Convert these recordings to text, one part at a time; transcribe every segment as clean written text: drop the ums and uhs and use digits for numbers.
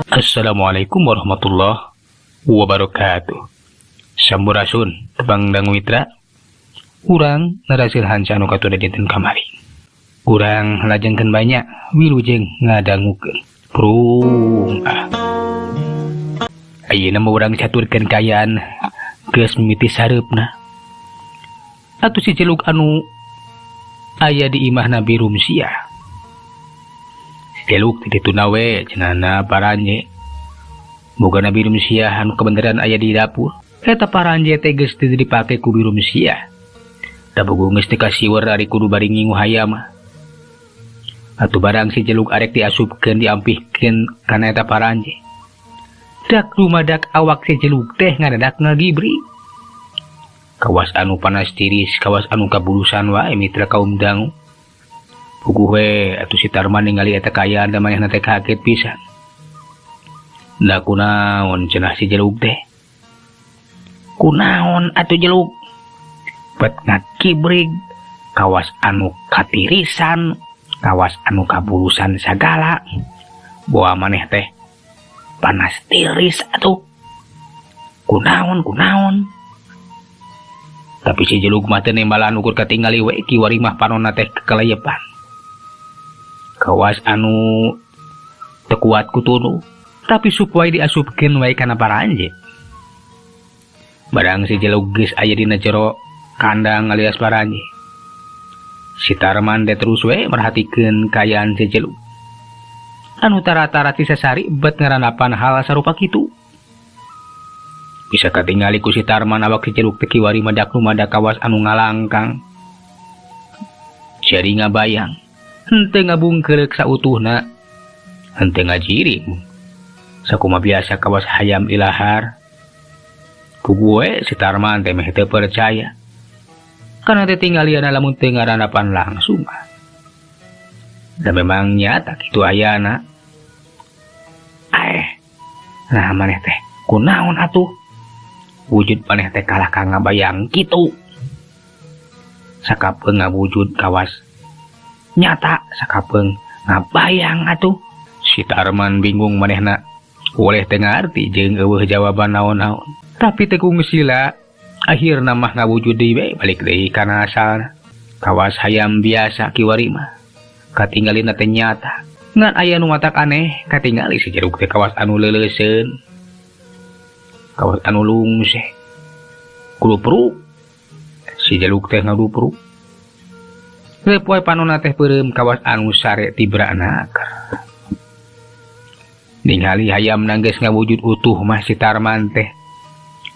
Assalamualaikum warahmatullahi wabarakatuh. Sampurasun tepang dangu mitra. Urang narasir hanca anu katunda dinten kamari. Urang lajengkeun banyak wilujeng ngadangukeun. Prung ah. Ayeuna mah urang caturkeun kaayaan geus mimiti sareupna. Atuh si Jeluk anu aya di imahna Bi Rumsiah. Si Jeluk ti dituna we cenahna paranje. Bogana Bi Rumsiah anu kebeneran aya di dapur. Eta paranje teh geus teu dipake ku Bi Rumsiah. Da bogo geus teu kasiwer ari kudu bari ngingu hayam mah. Atuh barang si Jeluk arek diasupkeun diampihkeun kana eta paranje. Dak rumadak awak si Jeluk teh ngadadak ngagibri. Kawas anu panas tiris, kawas anu kabulusan wae mitra kaum dangu. Puguh we atuh si Tarman ningali eta kaayaan da manehna teh kaget pisan. Da kunaon cenah si Jeluk teh? Kunaon atuh Jeluk? Bet ngagibrig kawas anu katirisan, kawas anu kabulusan sagala. Boa maneh teh panas tiris atuh. Kunaon kunaon? Tapi si Jeluk mah teu nembalan ukur katingali we kiwari mah panonna teh kekeleyepan. Kawas anu teu kuat ku tunu, tapi sup wae diasupkeun wae kana paranje. Barang si Jeluk geus aya dina jero kandang alias paranje. Si Tarman teh terus we merhatikeun kaayaan si Jeluk. Anu tara-tara ti sasari bet ngarandapan hal sarupa kitu. Bisa katingali ku si Tarman awak si Jeluk teh kiwari madak rumadak kawas anu ngalangkang. Jadi ngabayang, henteu ngabungkereuk sautuhna, henteu ngajirim. Sakumaha biasa kawas hayam ilahar. Ku gue si Tarman teh meh teu percaya. Karena teh tinggaliana lamun teu ngarandapan langsung mah. Dan memang nyata kitu ayana. Aeh, nah maneh teh kunaon atuh? Wujud maneh teh kalah ka ngabayang kitu. Sakapeung ngawujud kawas nyata, sakapeung ngabayang atuh. Si Tarman bingung manehna. Boleh teu ngarti jeung eueuh jawaban naon-naon. Tapi teu kungsila akhirna mah ngawujud deui we balik deui kana asalna. Kawas hayam biasa kiwari mah. Katinggalina teh nyata. Ngan aya nu matak aneh katingali si Jeruk teh kawas anu leuleuseun. Kawas anu lungseh. Kudupruk. Si Jeluk teh ngadupruk. Leup wae panonna teh peureum kawas anu sare tibra naker. Ningali hayam geus ngawujud utuh mah si Tarman teh.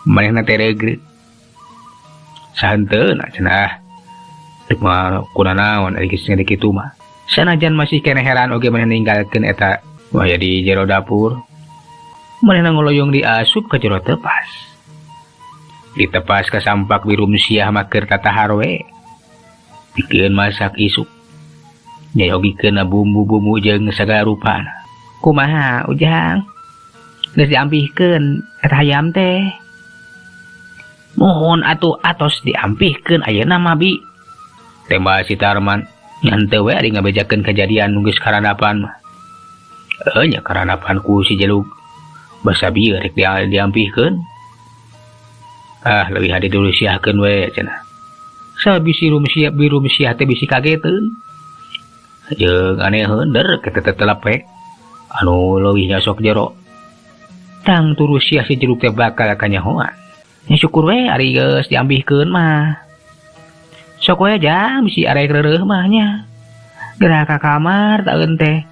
Manehna teh reugreut. Sahenteuna cenah. Rek mah kunanaon ari geus ngade kitu mah. Sanajan masih keneh heran oge manehna ninggalkeun eta waya di jero dapur. Manehna ngoloyong diasup ka jero tepas. Ditepas ka sampak Bi Rumsiah mah keur tatahar we. Pikeun masak isuk. Nyayogikeun bumbu-bumbu jeung sagala rupana. Kumaha Ujang? Geus diampihkeun eta hayam teh. Mohon atuh atos diampihkeun ayeuna mah bi. Tembak si Tarman. Ngan teu we ari ngabejakeun kejadian nu geus karandapan mah. Heuh nya karandapan ku si Jeluk. Basa bieu rek diampihkeun. Ah leuwih hade dirusiahkeun we cenah. Sabisi Rumsiah Bi Rumsiah teh bisi kageteun. Jeung aneheun der kitu teh telepek. Anu leuwih nyasok jero. Tang turusiah si Jeluk teh bakal kanyahoan. Nya syukur we ari geus diampihkeun mah. Sok we jang bisi arek reureuh mah nya. Geura ka kamar taeun teh.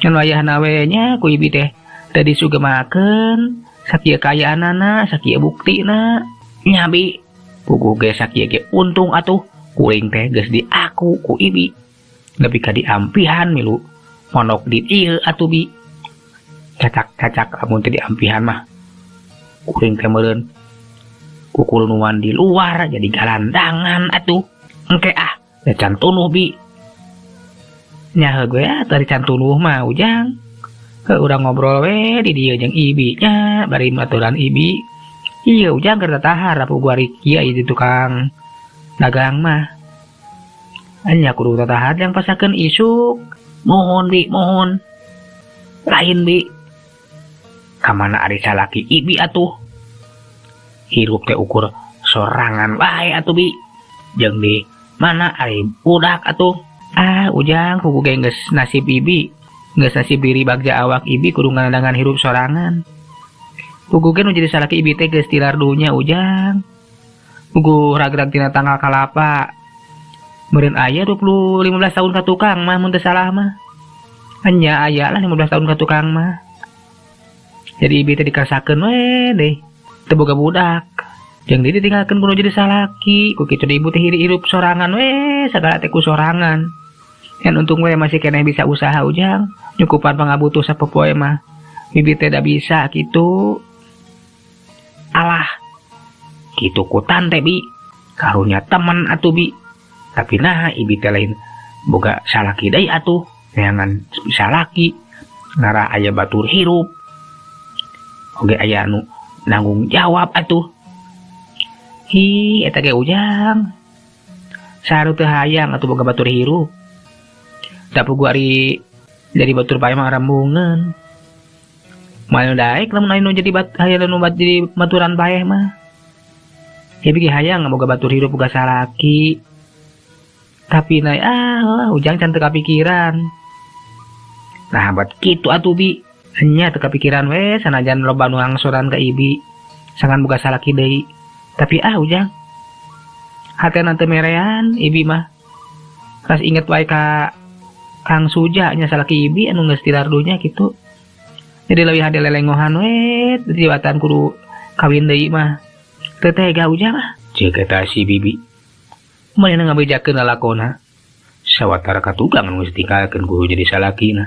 Ngan wayahna we nya ku ibi teh teu disugemakeun sakieu kaayaanana, sakieu buktina. Nya bi, puguh ge sakieu ge untung atuh kuring teh geus diaku ku ibi. Nepi ka diampihan milu mondok di dieu atuh bi. Cacak-cacak lamun teu diampihan mah. Kuring teh meureun kukulunuan di luar jadi galandangan atuh. Engke ah, da can tunuh bi. Nya heuh gue ah, tadi can tunuh mah Ujang. Heuh urang ngobrol we di dieu jeung ibi nya bari maturan ibi. Ieu Ujang keur tatahar apu gua ari kieu ieu di tukang dagang mah. Nya kudu tatahar jang pasakeun isuk. Mohon bi, mohon. Lain bi. Kamana ari salaki Ibi atuh? Hirup teh ukur sorangan wae atuh, Bi. Jeung di mana ari budak atuh? Ah, Ujang, puguh ge geus nasib Ibi. Geus nasib diri bagja awak Ibi kudu ngadangan hirup sorangan. Puguh ge nu jadi salaki Ibi teh geus tilar dunya, Ujang. Puguh ragrag tina tangkal kalapa. Meureun aya 20 15 tahun ka tukang mah mun teu salah mah. Enya aya lah 15 tahun ka tukang mah. Jadi Ibi teh dikasakeun we deui. Teu boga budak. Jeung deui ditinggalkeun ku nu jadi salaki. Ku kitu ibu teh hirup sorangan we, sagala teh ku sorangan. Ngan untung we masih keneh bisa usaha, Ujang. Nyukupan pangabutuh sapopoe mah. Bibi teh da bisa kitu. Alah. Kitu kutan teh, Bi. Karunya temen atuh, Bi. Tapi nah Ibi teh lain boga salaki deui atuh. Neangan salaki. Ngarah aya batur hirup. Oge aya anu nanggung jawab atuh. Hi, eta ge, Ujang. Saru teu hayang atuh boga batur hirup. Da puguh ari jadi batur paeh mah rembungeun. Moal daek lamun aya nu jadi bat aya nu bat jadi baturan paeh mah. Ibi ge hayang boga batur hirup boga salaki. Tapi na ah, Ujang can teu kapikiran. Nah, buat kitu atuh, Bi. Enya teu kapikiran we sanajan loba nu ngangsoran ka Ibi. Sangan boga salaki deui. Tapi ah, Ujang. Hatena teu merean Ibi mah. Ras inget wae ka Kang Suja nya salaki Ibi anu geus tilar dunya kitu. Jadi leuwih hade lelengohan we tibatan kudu kawin deui mah. Teu tega, Ujang, ah. Ceuk eta si Bibi. Manehna ngabejakeun lalakonna. Sawatara ka tukang anu geus ditinggalkeun ku jadi salakina.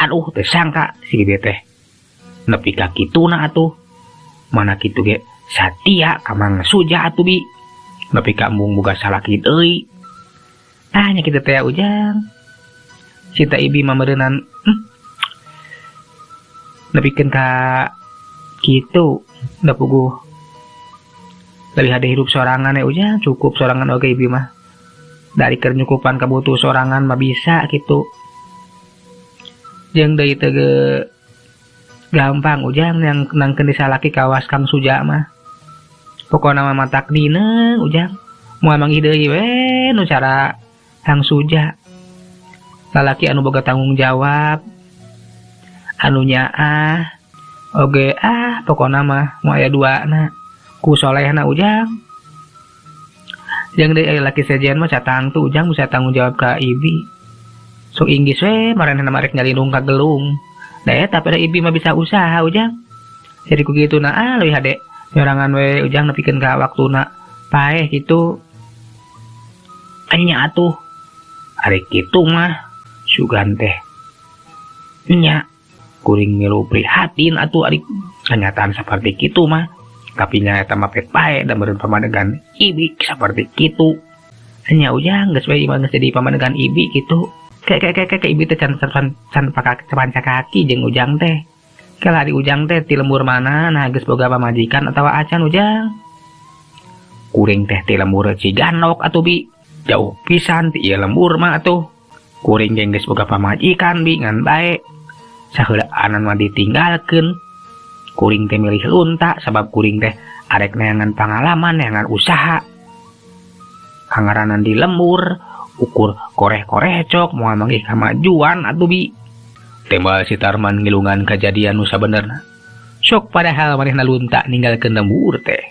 Aduh, teu sangka si Bibi teh nepi ka kituna atuh. Mana kitu ge satia ka Mang Suja atuh, Bi. Nepi ka embung boga salaki deui. Ah, nya kitu teh, Ujang. Cinta Ibi mah meureunan nepikeun ka kitu da puguh lebih hade hirup sorangan ya, Ujang, cukup sorangan oge Ibi mah. Dari keur nyukupan kabutuh sorangan mah bisa gitu. Jeung deui teu ge gampang, Ujang, yang nangkeun disalaki kawas Kang Suja mah. Pokona mah matak dineung, Ujang. Moal manggih deui we nu cara Kang Suja. Lalaki anu boga tanggung jawab, anu nyaah oge, ah, pokona mah moal aya duana ku solehna, Ujang. Jeung deui aya laki sejen mah catang tuh, Ujang, bisa tanggung jawab ka Ibi. Sok inggis we maranehna marek nyalindung ka gelung. Da eta pada Ibi mah bisa usaha, Ujang. Jadi ku kitu na ah leuwih hade nyorangan we, Ujang, nepikeun ka waktuna paeh kitu. Enya atuh. Ari kitu mah sugan teh nya kuring milu prihatin atuh ari kenyataan seperti kitu mah. Tapi nya eta mah pek pae da meureun pamadegan Ibi seperti kitu. Nya, Ujang, geus we imah geus jadi pamadegan Ibi kitu. Ke ke ke ke, ke Ibi teh can can can papanca kaki jeung Ujang teh. Kela di Ujang teh ti lembur mana, nah geus boga pamajikan atawa acan, Ujang? Kuring teh ti lembur Ciganok atuh, Bi. Jauh pisan ti ieu lembur mah atuh. Kuring ge geus boga pamajikan, Bi, ngan bae. Saheulaanan mah ditinggalkeun. Kuring teh milih lunta sabab kuring teh arek neangan pangalaman, neangan usaha. Kangaranan di lembur, ukur koreh-koreh cok moal manggih kamajuan atuh, Bi. Tembal si Tarman ngilungan kajadian nu sabenerna. Sok padahal manehna lunta ninggalkeun lembur teh.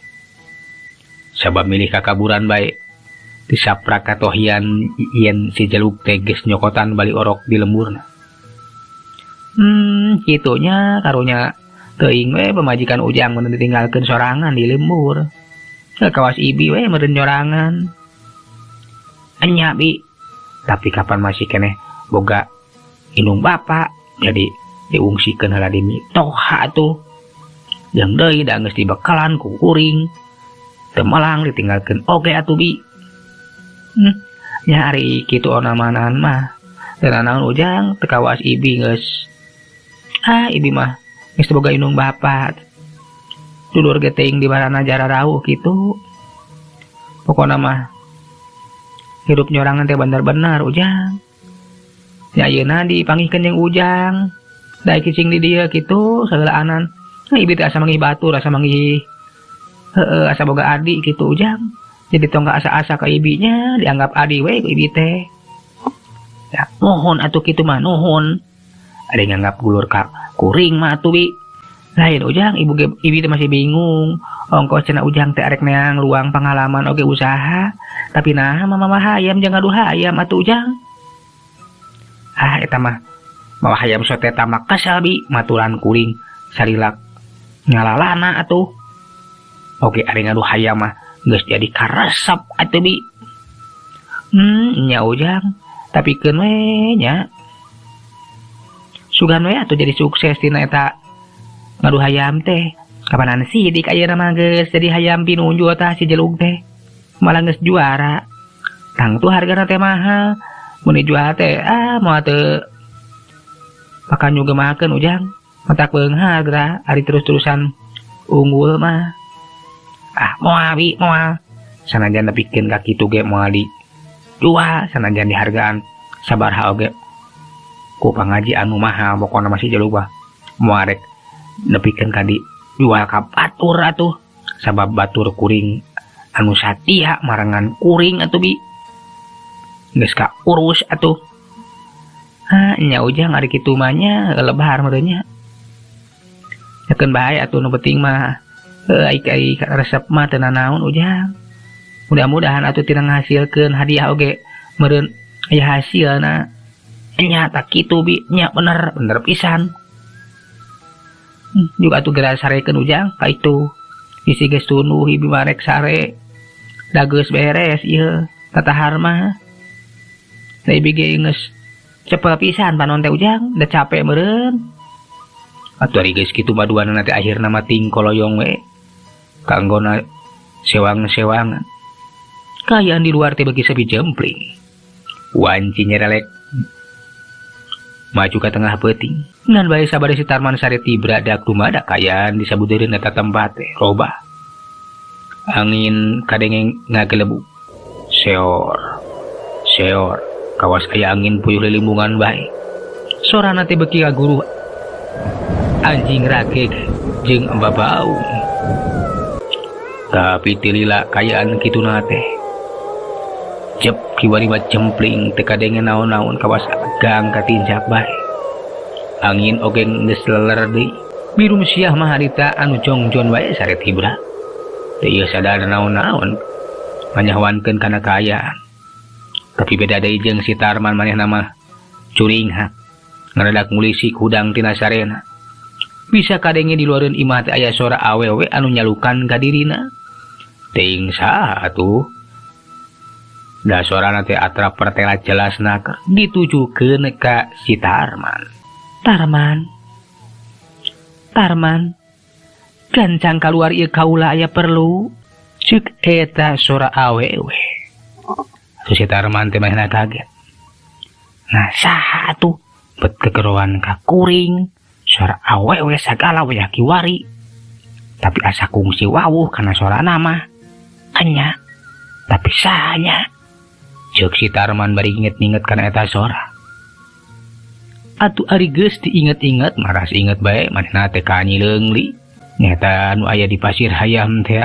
Sabab milih kakaburan bae. Disaprak katohian yen si Jaluk teh geus nyokotan bali orok di lemburna. Kitunya karunya teuing we pamajikan Ujang mun ditinggalkeun sorangan di lembur. Kawas Ibi we meureun nyorangan. Enya, Bi. Tapi kapan masih keneh boga indung bapa jadi diungsikeun heula di mitoha atuh. Jeung deui da geus dibekalan ku kuring. Teu melang ditinggalkeun oge atuh, Bi. Nya ari kitu onamanan mah. Teu nanaon, Ujang, teu kawas Ibi geus. Ah, Ibi mah geus boga indung bapa. Dulur ge teuing di marana jararauh kitu. Pokona mah hirup nyorangan teh bener-bener, Ujang. Ya ayeuna dipanggihkeun jeung Ujang. Da cicing di dieu kitu sagalaanan. Nah, ibi teh asa manggih batur, asa manggih heeh asa boga adi kitu Ujang. Jadi tong asa-asa ka ibinya dianggap adi we ku ibi teh. Ya, nuhun atuh kitu mah nuhun. Ada yang nganggap gulur ka kuring mah atuh bi. Lain Ujang, ibu ge ibi teh masih bingung. Ongkos cenah Ujang teh arek neang luang pengalaman oge usaha. Tapi nah mama mah hayam jangan ngadu hayam atuh Ujang. Ah eta mah mawa hayam sote tamak kesal bi maturan kuring salilak ngalalana atuh. Oke ari ngadu hayam mah geus jadi karesep atuh bi. Nya Ujang, tapi keun we nya. Sugan we atuh jadi sukses tina eta ngadu hayam teh. Kapanan sidik ayeuna mah geus jadi hayam pinunjul tah si jelug teh. Malah geus juara. Tangtu hargana teh mahal. Mun dijual teh ah moal teu pakan juga makan Ujang. Matak beunghar geura ari terus-terusan unggul mah. Ah moal bi moal. Sanajan nepikeun ka kitu ge moal dijual, sanajan dihargaan sabaraha oge ku pangaji anu mahal pokona masih jelug mah. Moal rek nepikeun ka dijual ka batur atuh. Sabab batur kuring anu satia marengan kuring atuh bi. Geus ka urus atuh. Ha nya Ujang ari kitu mah nya lebar meureun nya. Yakeun bae atuh nu penting mah ai ai resep mah teu nanaon Ujang. Mudah-mudahan atuh tina ngahasilkeun hadiah oge meureun aya hasilna. Nya tak kitu bi nya bener bener pisan. Juga atuh geura sarekeun Ujang ka itu. Bisi geus tunduh ibi mah rek sare. Da geus beres ieu tatahar mah. Da ibi ge geus cepet pisan panon teh Ujang, da capek meureun. Atuh ari geus kitu mah duana teh akhirna mah tingkoloyong we. Kanggona sewang-sewangan. Kaayaan di luar teh beuki sepi jempling. Wanci nyerelek maju ka tengah peuting. Ngan bae sabade si Tarman sare tibra dak dumadak kaayaan di sabudeureun eta tempat teh robah. Angin kadengeng ngagelebug. Seor. Seor. Kawas aya angin puyuh lilimbungan bae. Sorana teh beuki kaguruh anjing rageg jeung babaung. Tapi tilila kaayaan kituna teh. Jep kiwari mah jempling teu kadenge naon-naon kawas gang katincak bae. Angin oge geus leler deui. Birum siah mah harita anu jongjon wae sare tibra. Teu ieu sadar naon-naon manyahoankeun kana kaayaan. Tapi beda deui jeung si Tarman manehna mah curinghak. Ngaredak ngulisik hudang tina sarena. Bisa kadenge di luareun imah teh aya sora awewe anu nyalukan ka dirina. Teuing saha atuh? Da sorana teh atrap pertela jelas naker ditujukeun ka si Tarman. Tarman. Tarman. Gancang kaluar ieu kaula aya perlu. Ceuk eta sora awewe. Atuh si Tarman teh manehna kaget. Nah saha atuh? Bet kegeroan ka kuring. Sora awewe sagala wayah kiwari. Tapi asa kungsi wawuh kana sorana mah. Anya. Tapi sahanya. Ceuk si Tarman bari inget-inget kana eta sora. Atuh ari geus diinget-inget maras inget bae manehna teh ka Nyi Leungli. Nyata anu aya di pasir hayam teh.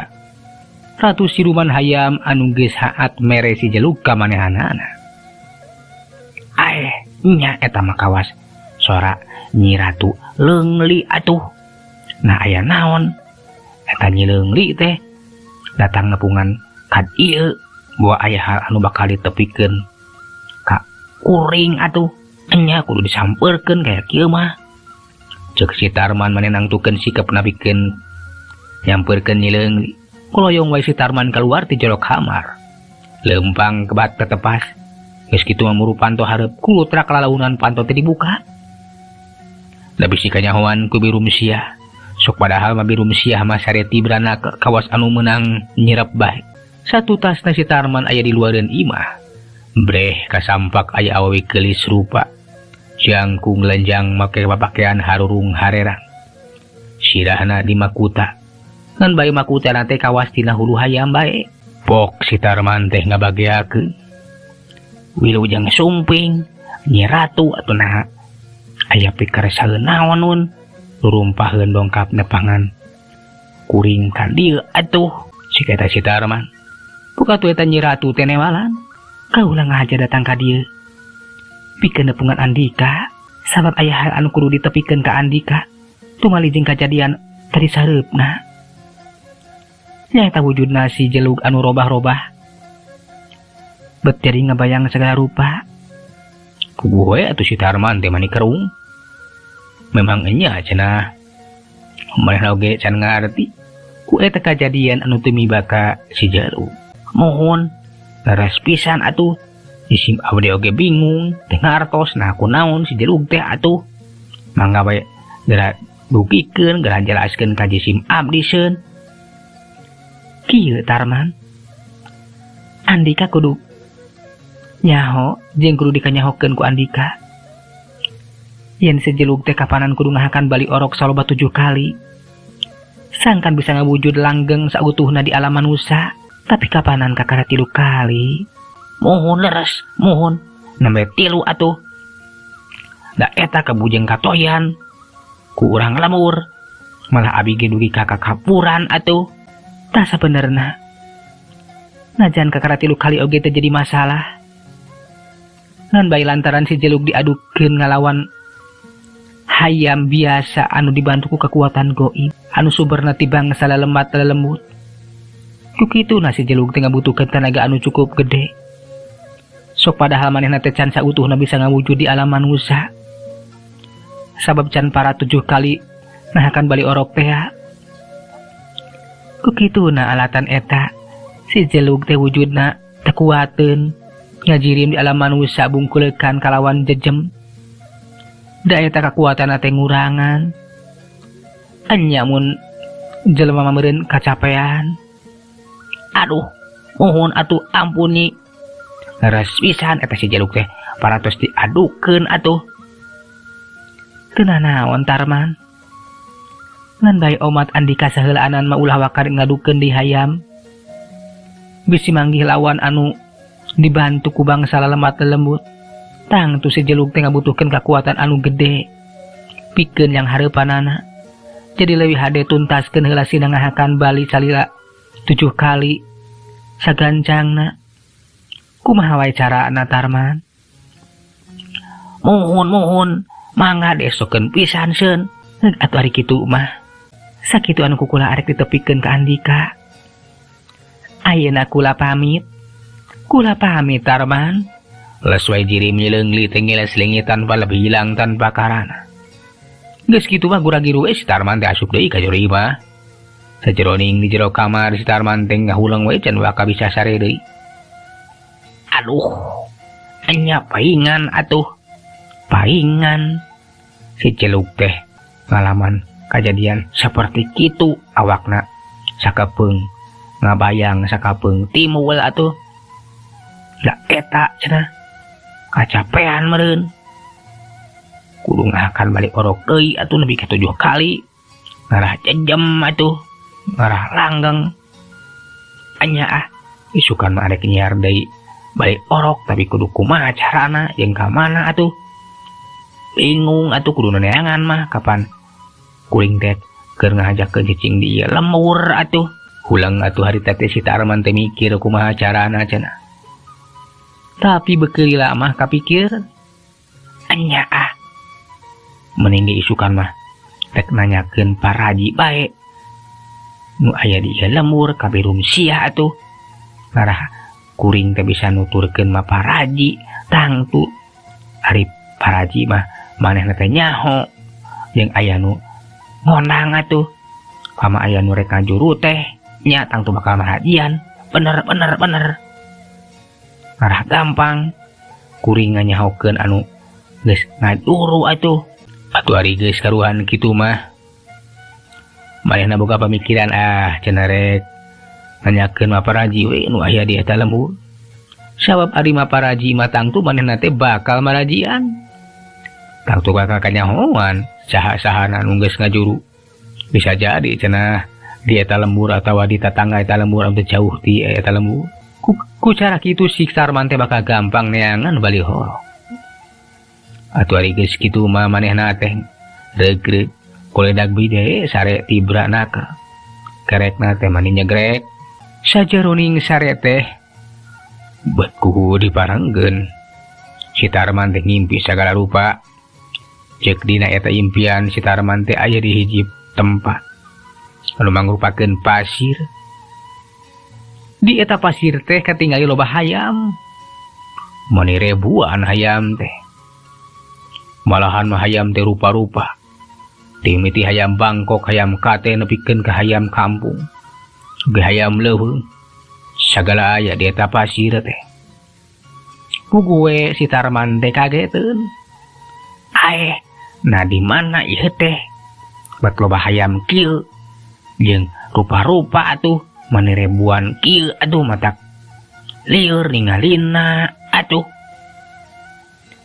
Ratu siluman hayam anu geus haat mere si jeluk ka manehanana. Aeh, nya eta mah kawas sora Nyi Ratu Leungli atuh. Nah aya naon? Eta Nyi Leungli teh datang nepungan ka ieu bawa aya hal anu bakal ditepikeun ka kuring atuh. Nya kudu disampeurkeun kaya kieu mah. Ceuk si Tarman maneh nangtukeun sikap nabikeun nyampeurkeun Nyi Leungli. Koloyong wae si Tarman keluar ti jero kamar. Leumpang kebat tetepas. Geus kitu mah muru panto hareup kulutrak lalaunan panto teh dibuka. Da bisi kanyahoan ku birum sia. Sok padahal mah birum sia mah sare tibrana kawas anu meunang nyirep bae. Satu tasna si Tarman aya di luareun imah. Breh kasampak aya awewe geulis rupa. Jangkung lenjang make papakean harurung harerang. Sirahna di makuta. Ngan bae makuta teh kawas tina hulu hayam bae. Pok si Tarman teh ngabageakeun. Wilujeng sumping Nyi Ratu atuh naha. Aya pikaresaeun naon nun rurumpaheun dongkap nepangan kuring ka dieu atuh si eta si Tarman. Buka tuh eta Nyi Ratu teh newalan. Kaula ngahaja datang ka dieu pikeun nepungan Andika sabab aya hal anu kudu ditepikeun ka Andika tumali jeung kajadian tadi sareupna. Nyaeta wujudna si jelug anu robah-robah bet jadi ngabayang segala rupa. Kubu we atuh si Tarman teh mani kerung. Memang enya cenah manehna oge can ngarti ku eta kajadian anu teu mibaka si jelug. Mohon leres pisan atuh. Isim abdi oge bingung teu ngartos nah kunaon si jelug teh atuh. Mangga bae geura dugikeun geura jelaskeun ka jisim abdi seun. Kieu Tarman, Andika kudu nyaho jeung kudu dikanyahokeun ku Andika. Yen si jelug teh kapanan kudu ngahakan bali orok saloba 7 kali. Sangkan bisa ngawujud langgeng sautuhna di alam manusia, tapi kapanan kakara 3 kali. Mohon leres, mohon nembe 3 atuh. Da eta kabujeng katoyan ku urang lemur, malah abi ge dugi ka kakapuran atuh. Tah sabenerna najan kakara 3 kali oge teh jadi masalah. Ngan bae lantaran si jelug diadukeun ngalawan hayam biasa anu dibantu ku kekuatan goib anu sumberna ti bangsa lelemat lelembut. Ku kitu na si jelug teh ngabutuhkeun tenaga anu cukup gede. Sok padahal manehna teh can sautuhna bisa ngawujud di alam manusia. Sabab can para 7 kali nahakan bali orok teh. Ku kituna alatan eta si jelug teh wujudna teu kuateun ngajirim di alam manusia bungkulekan kalawan jejem. Da eta kakuatanna teh ngurangan. Enya mun jelema mah meureun kacapean. Aduh, mohon atuh ampuni. Leres pisan eta si jelug teh paratos diadukeun atuh. Teu nanaon Tarman. Ngan bae omat Andika saheulaanan mah ulah wakar ngadukeun di hayam. Bisi manggih lawan anu dibantu ku bangsa lelemat lelembut. Tang tu si jelug teh ngabutuhkeun kakuatan anu gede pikeun yang hareupanana. Jadi leuwih hade tuntaskeun heula sina ngahakan bali salila 7 kali sagancangna. Kumaha wae carana Tarman? Mohon mohon mangga desokeun pisan seun. Atuh ari kitu mah. Sakitu anu kukula arek ditepikeun ka Andika. Ayeuna kula pamit. Kula pamit Tarman. Les wae jirim nyeleungli teh ngiles leungit tanpa lebih hilang tanpa karana. Geus kitu mah gura-giru we si Tarman teh asup deui ka jero imah. Sajeroning di jero kamar si Tarman teh ngahuleng we can waka bisa sare deui. Aduh, enya paingan atuh. Paingan. Si celuk teh ngalaman kajadian seperti kitu awakna sakapeung ngabayang sakapeung timbul atuh. Da eta cenah kacapean meureun. Kudu ngahakan balik orok deui atuh nepi ka 7 kali. Ngarah jejem atuh, ngarah langgeng. Anya ah, isukan mah arek nyiar deui balik orok tapi kudu kumaha carana jeung ka mana atuh. Bingung atuh kudu neangan mah kapan kuring teh keur ngahajakeun cicing di ieu lemur atuh. Hulang atuh harita teh si Tarman teh mikir kumaha carana cenah. Tapi beukeuli mah kapikir anya ah. Mending diisukan mah rek nanyakeun paraji bae. Nu aya di ieu lemur kabirum sia atuh. Ngarah kuring teh bisa nuturkeun mah paraji tangtu. Ari paraji mah manehna teh nyaho jeung aya nu ngonang atuh. Pama aya nu rek ngajuru teh nya tangtu bakal marajian. Bener bener bener. Ngarah gampang kuring nganyahokeun anu geus ngajuru atuh. Atuh ari geus karuhan kitu mah manehna boga pamikiran ah cenah rek nanyakeun mah paraji we nu aya di eta lembur. Sabab ari mah paraji mah tangtu manehna teh bakal marajian. Tangtu bakal kanyahoan saha-sahana nu geus ngajuru. Bisa jadi cenah di eta lembur atawa di tatangga eta lembur anu jauh ti eta lembur. Ku cara kitu si Tarman teh bakal gampang neangan bali horok. Atuh ari geus kitu mah manehna teh regreg koledag bide sare tibra naker. Kerekna teh mani nyegrek. Sajeroning sare teh bet kuhu diparengkeun. Si Tarman teh ngimpi sagala rupa. Ceuk dina eta impian si Tarman teh aya di hiji tempat anu mangrupakeun pasir. Di eta pasir teh katingali loba hayam. Mani ribuan hayam teh. Malahan mah hayam teh rupa-rupa. Timiti hayam Bangkok, hayam kate nepikeun ka hayam kampung. Ge hayam leuweung. Sagala aya di eta pasir teh. Ku gue si Tarman teh kageteun. Aeh, nah di mana ieu teh? Bet loba hayam kieu. Jeung rupa-rupa atuh, mani ribuan kieu atuh matak lieur ningalina atuh.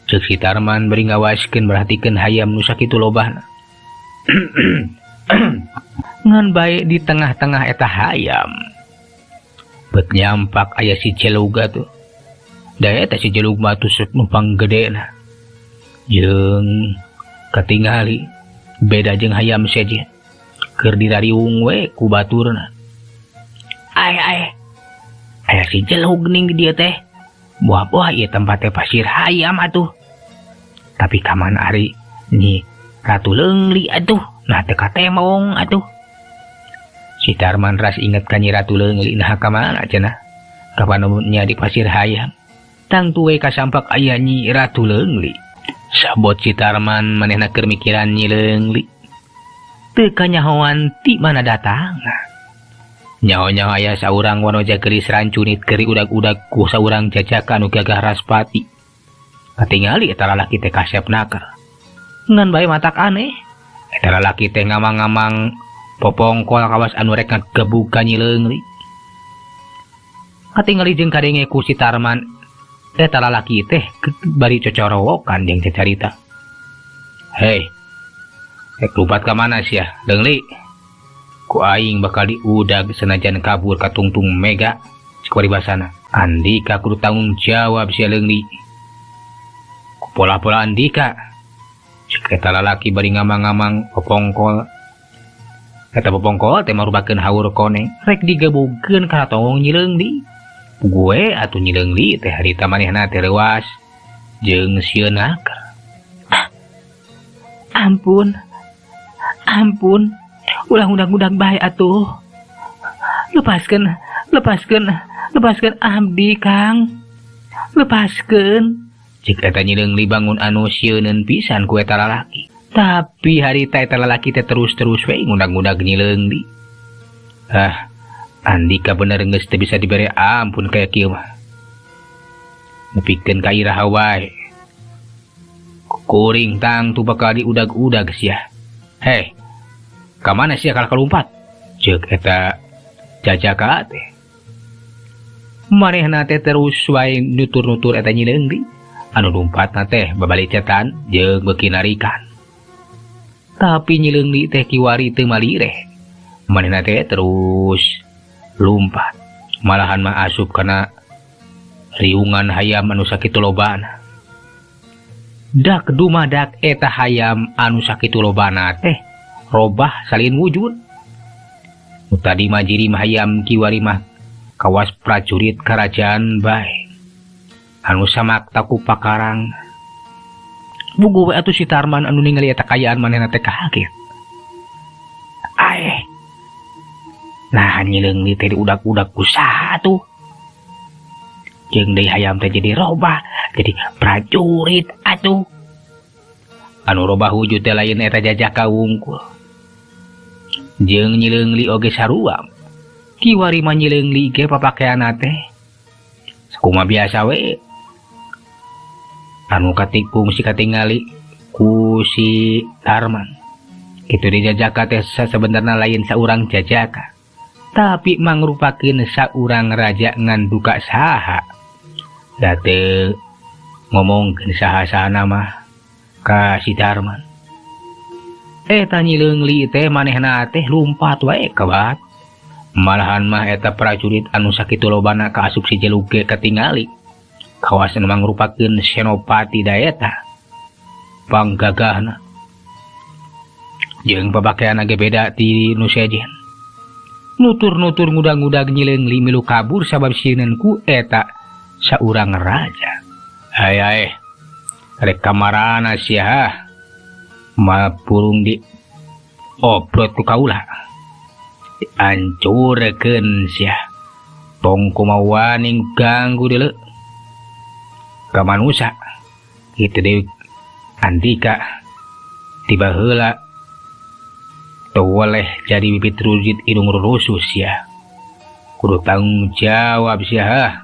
Ceuk si Tarman bari ngawaskeun merhatikeun hayam nu sakitu lobana. Ngan bae di tengah-tengah eta hayam. Bet nyampak aya si Jelug atuh. Da eta si Jelug mah atuh sok numpang gedena. Jeung katingali beda jeung hayam sejen. Keur dirariung we ku baturna. Ae ae. Aya si Jelug ning di dieu teh. Buah-buah ieu tempat teh pasir hayam atuh. Tapi ka mana ari Nyi Ratu Leungli atuh. Nah teu katemong atuh. Si Tarman ras inget ka Nyi Ratu Leungli nah ka mana cenah. Kapan nya di pasir hayam. Tangtu we kasampak aya Nyi Ratu Leungli. Sabot si Tarman manehna keur mikiran Nyi Leungli. Teu kanyahoan ti mana datangna. Nyaho-nyaho aya saurang wanoja geulis rancunit keur udag-udag ku saurang jajaka anu gagah raspati. Katingali eta lalaki teh kasep naker. Ngan bae matak aneh. Eta lalaki teh ngamang-ngamang popongkol kawas anu rek ngagebug ka Nyi Leungli. Katingali jeung kadenge ku si Tarman eta lalaki teh bari cocorowokan jeung cacarita. Hei, rek lupat ka mana sia, Leungli? Ku aing bakal diudag senajan kabur ka tungtung mega cek paribasana. Andika kudu tanggung jawab sia Leungli. Ku pola-pola Andika. Cek eta lalaki bari ngamang-ngamang popongkol. Eta popongkol teh marupakeun haur koneng rek digebugkeun kana tongong Nyi Leungli. Gue atuh Nyi Leungli teh harita manehna teh leuwas jeung sieun naker. Ah, ampun. Ampun. Ulah ngudag-ngudag bae atuh. Lepaskeun, lepaskeun, lepaskeun abdi, Kang. Lepaskeun. Cek eta Nyi Leungli bangun anu sieuneun pisan ku eta lalaki. Tapi harita eta lalaki teh terus-terus we ngudag-ngudag Nyi Leungli. Ah, Andika bener geus teu bisa dibere ampun kaya kieu mah. Nepikeun ka iraha wae. Kuring tangtu bakal diudag-udag sia. Hei, ka mana sia kalah kalumpat? Ceuk eta jajaka teh. Manehna teh terus wae nutur-nutur eta Nyi Leungli. Anu lumpatna teh babalicetan jeung beuki narikan. Tapi Nyi Leungli teh kiwari teu malireh. Manehna teh terus lumpat. Malahan mah asup kana riungan hayam anu sakitu lobana. Dak dumadak eta hayam anu sakitu lobana teh robah salin wujud. Nu tadi mah jirim hayam kiwari mah kawas prajurit kerajaan bae. Anu samakta ku pakarang. Bugu we atuh si Tarman anu ningali eta kayaan manehna teh kaget. Aeh. Nah Nyi Leungli teh diudag-udag ku saha atuh? Jeung deui hayam teh jadi robah, jadi prajurit atuh. Anu robah wujud teh lain eta jajaka wungkul. Jeung Nyi Leungli oge sarua. Kiwari mah Nyi Leungli ge papakeanna teh sakumaha biasa we. Anu katikung si katingali ku si Tarman. Kitu di jajaka teh sasebenarna lain saurang jajaka. Tapi mangrupakeun saurang raja ngan duka saha. Da teu ngomongkeun saha-sahana mah ka si Tarman. Eta Nyi Leungli teh manehna teh lumpat wae ka bat. Malahan mah eta prajurit anu sakitu lobana kaasup si Jelug ge katingali. Kawas anu mangrupakeun senopati daeta. Panggagahna jeung papakean ge beda ti nu sejen. Nutur-nutur ngudag-ngudag Nyi Leungli milu kabur sabab sieun ku eta saurang raja. Ay ay, rek kamarana sia ma purung di obrot ku kaula. Diancurkeun sia. Tong kumaha wani ganggu deuleu ka manusa. Kitu deui Andika tiba heula teu weleh jadi bibit rujit irung rurusus sia. Kudu tanggung jawab sia.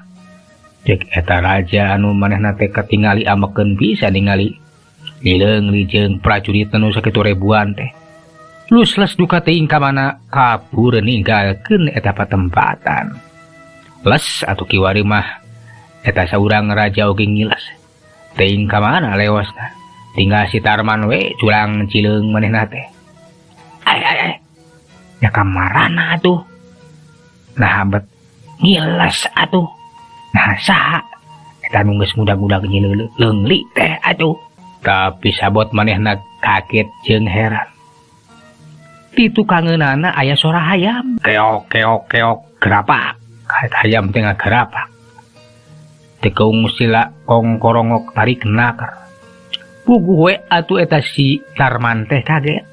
Cek eta raja anu manehna teh katingali amekeun bisa ningali Nyi Leungli jeung prajurit anu sakitu ribuan teh. Lusles duka teuing ka mana kabur ninggalkeun eta patempatan. Les atuh kiwari mah eta saurang raja oge ngiles. Teuing ka mana lewasna. Tinggal si Tarman we culang cileung manehna teh. Ay ay ay. Ya kamarana atuh. Nah bet ngiles atuh. Nah saha eta nu geus ngudag-ngudag Nyi Leungli teh atuh. Tapi sabot manehna kaget jeung heran. Di tukangeunana aya sora hayam. Keok keok keok gerapak. Hayam teh ngagerapak. Teu sila kongkorongok tarik naker. Puguh we atuh eta si Tarman teh kaget.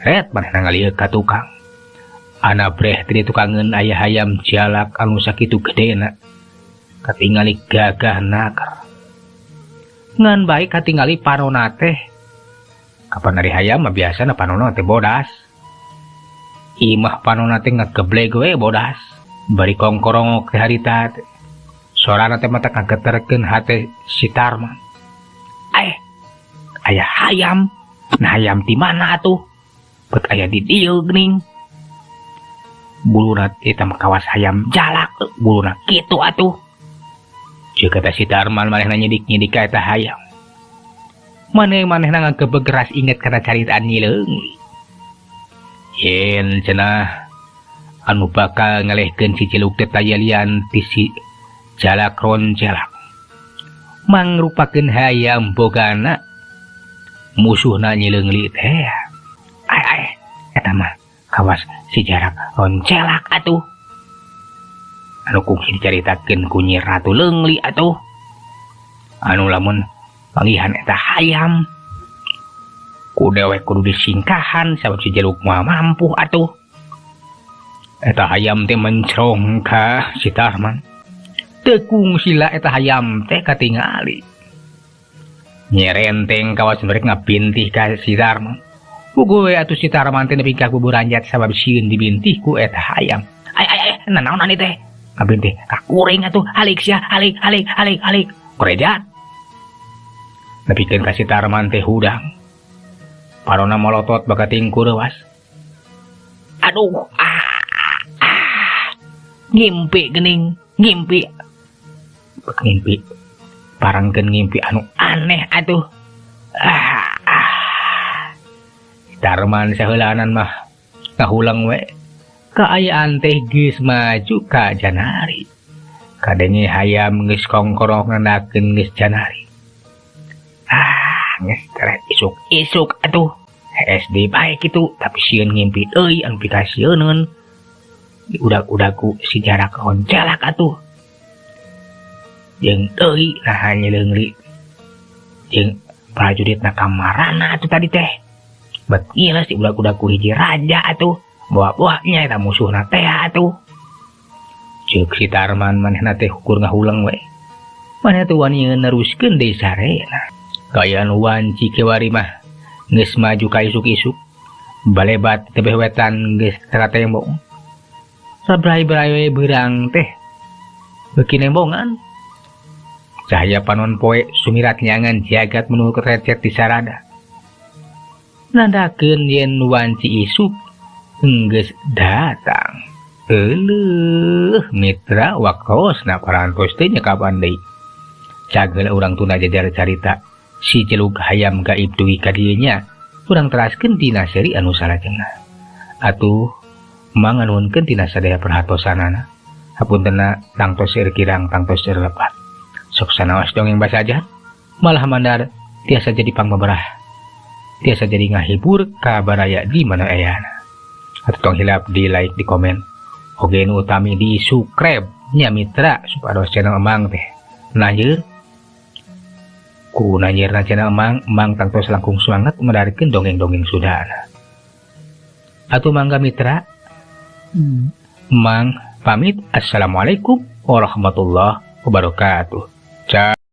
Ret manehna ngalieuk ka tukang. Anabreh teh tukangeun aya hayam jalak anu sakitu gedena. Katingali gagah naker. Ngan baik katingali panona teh. Kapan ari hayam mah biasana panona teh bodas. Imah panona teh ngagebleg we bodas. Bari kongkorongok teh harita teh. Sorana teh mata ngageterkeun hate si Tarman. Ay, aya hayam. Nah hayam di mana atuh? Bet aya di dieu geuning. Buluna eta mah kawas hayam jalak, buluna kitu atuh. Ceuk kata si Tarman manehna nyidik-nyidik ka eta hayam. Maneh-manehna ngagebeg keras inget kana caritaan Nyi Leungli. Yen cenah anu bakal ngalehkeun si Ciluk teh tayalian ti si jalak ronjelak. Mangrupakeun hayam bogana musuhna Nyi Leungli teh. Ay ay, eta mah kawas si jarak roncelak atuh. Anu kungsi dicaritakeun ku Nyi Ratu Leungli atuh. Anu lamun panggihan eta hayam ku dewek kudu disingkahan sabab si Jeluk moal mampu atuh. Eta hayam teh mencrong ka si Tarman. Teu kungsila eta hayam teh katingali. Nyerenteng kawas merek ngabintih ka si Tarman. Puguh we atuh si Tarman teh nepi ka kuburanjat sabab sieun dibintih ku eta hayam. Ay ay ay, nanaonan teh? Ngabintih ka kuring atuh, halik sia, halik halik halik halik. Korejat. Nepikeun ka si Tarman teh hudang. Parona molotot bakating kureuwas. Aduh, ah, ah. Ngimpi geuning, ngimpi. Ngimpi. Parangkeun ngimpi anu aneh atuh. Ah, ah. Tarman saheulanan mah kahulang we. Kaayaan teh geus maju ka janari. Kadenge hayam geus kongkorong nandakeun geus janari. Ah, geus tereh isuk-isuk atuh. SD bae kitu, tapi sieun ngimpi euy anu pikasieuneun. Diudag-udag ku si jarak roncelak atuh. Jeung deui naha Nyi Leungli. Jeung prajuritna kamarana atuh tadi teh. Bet ngiles diudag-udag ku hiji raja atuh. Bawa-bawanya eta musuhna teh atuh. Ceuk si Tarman manehna teh ukur ngahuleng we. Manehna teh wani neruskeun deui sarena. Kaayaan wanci kiwari mah geus maju ka isuk-isuk. Balebat tebeh wetan geus tembong. Sabrai-brai we beurang teh beuki nembongan. Cahaya panon poe sumirat nyangan jagat menuju kerecet di sarada. Nandakeun yen wanci isuk enggeus datang. Euleuh mitra waktosna parantos teh nya kapan deui. Cagel urang tuna jajar carita si Jelug hayam gaib dugi ka dieu nya. Urang teraskeun tina seri anu salajengna. Atuh manganuhunkeun tina sadaya perhatosanana. Hapuntenna tangtos seueur kirang tangtos seueur lepat. Sok sanaos dongeng basaja malah mandar tiasa jadi pangbeberah. Tiasa jadi ngahibur ka baraya di mana ayana. Atau tong hilap di like, di komen, oge nu utami di subscribe nya, mitra, supados channel Emang teh nanjeur. Ku nanjeurna channel Emang, Emang tangtos langkung semangat medarkeun dongeng-dongeng Sundana. Atuh mangga, mitra, Emang pamit. Assalamualaikum warahmatullahi wabarakatuh.